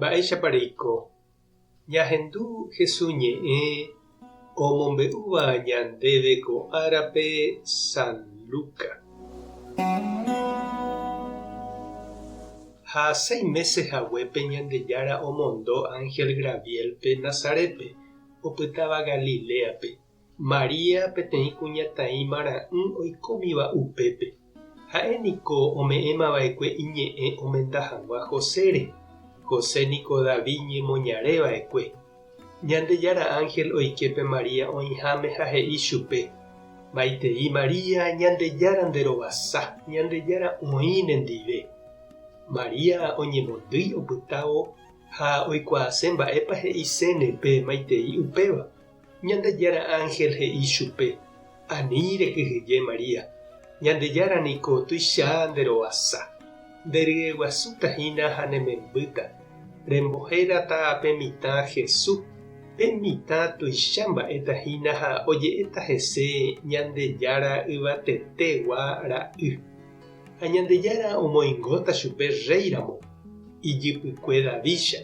Mba'éichapa reiko? Ñahendu Jesús ñe'ẽ omombe'úva ñandéve ko árape San Luca. Ha seis mése haguépe Ñandejára omondo ánhel Graviélpe Nazarétpe, opytáva Galiléape. María peteĩ kuñataĩ marã'ỹ oikómiva upépe. Ha'e niko ome'ẽmava'ekue iñe'ẽ omenda hag̃ua Josére. José niko David ñemoñare va'ekue. Ñandejára ánhel oike pe María oĩháme ha he'i chupe, Maitei María, Ñandejára nde rovasa, Ñandejára oĩ nendive. María oñemondýi opytávo ha oikuaase mba'épa he'iséne pe maitei upéva. Ñandejára ánhel he'i chupe, Ani rekyhyje María, Ñandejára niko tuicha nde rovasa. Nde ryeguasúta hína ha ne membýta. Rembohérata pe mitã Jesús. Pe mitã tuicha mba'éta hína ha oje'éta hese Ñandejára Yvatetegua Ra'y. Ha Ñandejára omoingóta chupe rréi ramo, ijypykue Davídcha,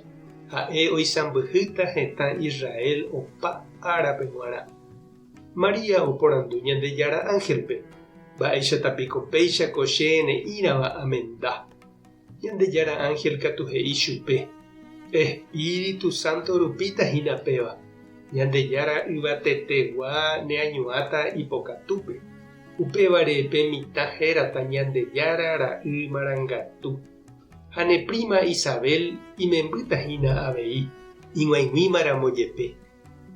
ha'e oisãmbyhýta hetã Israel opa árape g̃uarã. María oporandu Ñandejára ánhelpe, Mba'éichata piko péicha ko che ne'ĩrava amenda? Ñandejára ánhel katu he'i chupe, Espíritu Santo rupíta hína péva, Ñandejára Yvatetegua neañuãta ipokatúpe. Upévare pe mitã hérata Ñandejára Ra'y Marangatu. Ha ne príma Isabel imembýta hína avei, ig̃uaig̃uíma ramo jepe.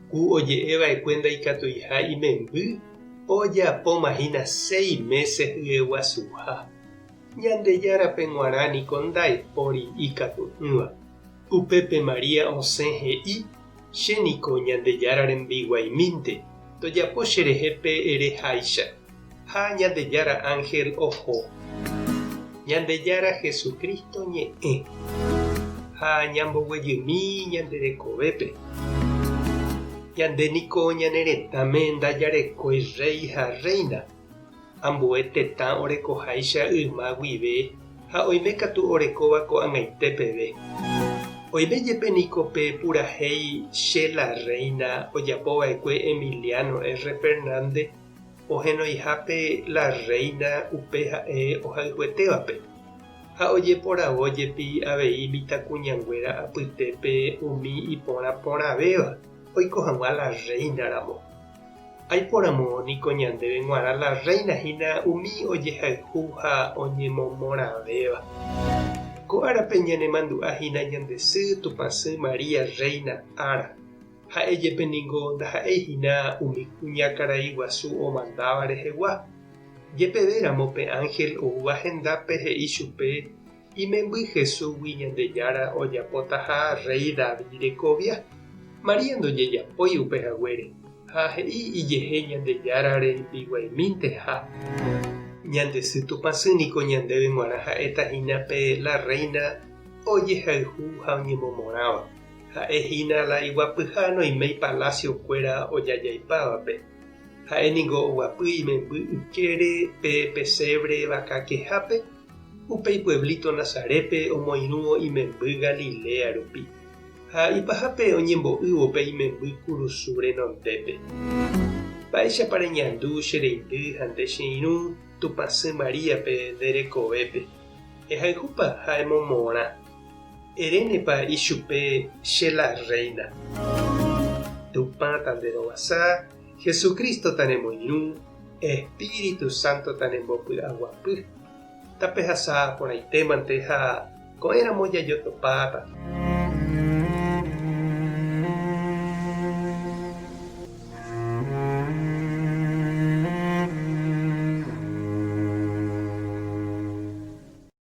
Ku oje'e va'ekue ndaikatuiha imemby, ojapóma hína séi mése hyeguasuha. Ñandejárape g̃uarã niko ndaipóri ikatu'ỹva. Upépe María osẽ he'i, Che niko Ñandejára rembiguaimínte, tojapo cherehe pe ere háicha. Ha Ñandejára ánhel oho. Ñandejára Jesucristo ñe'ẽ. Ha ñamboguejymi ñande rekovépe. Ñande niko ñane retãme ndajarekói rréi ha rréina, ambue tetã orekoháicha yma guive ha oime katu orekóva ko'ag̃aite peve. Oime jepe niko pe purahéi Che la Reina ojapova'ekue Emiliano R. Fernández ohenoihápe la rréina upe ha'e ohayhuetévape, ha ojeporavo jepi avei mitãkuñanguéra apytépe umi iporã porãvéva oiko hag̃ua la rréina ramo. Aiporamo niko ñandéve g̃uarã la rréina hína umi ojehayhu ha oñemomorãvéva. Ko árape ñanemandu'a hína ñande sy Tupãsy María Rréina ára. Ha'e jepe ningo ndaha'éi hína umi kuñakarai guasu omandáva rehegua. Jepeve ramo pe ánhel oúva hendápe he'i chupe imemby Jesúsgui Ñandejára ojapotaha rréi David rekovia. María ndojejapói upe haguére, ha he'i ijehe Ñandejára rembiguaimínteha. Ñande sy Tupãsy niko ñandéve g̃uarã ha'éta hína pe la rréina ojehayhu ha oñemomorãva. Ha'e hína la iguapyha noiméi palásio kuéra ojajaipávape. Ha'e ningo oguapy imemby ykére pe pesévre vaka kehápe, upéi pueblito Nazarépe omoirũvo imemby Galilea rupi. Ha ipahápe oñembo'ývo pe imemby kurusu renondépe. Mba'éichapa reñandu che reindy ha nde che irũ Tupãsy Maríape nde rekovépe? Ehayhúpa ha emomorã. Erénepa ichupe che la rréina. Tupã tanderovasa, Jesucristo tanemoirũ, Espíritu Santo tanembopy'aguapy. Tapehasa porãitémante ha ko'ẽramo jajotopáta.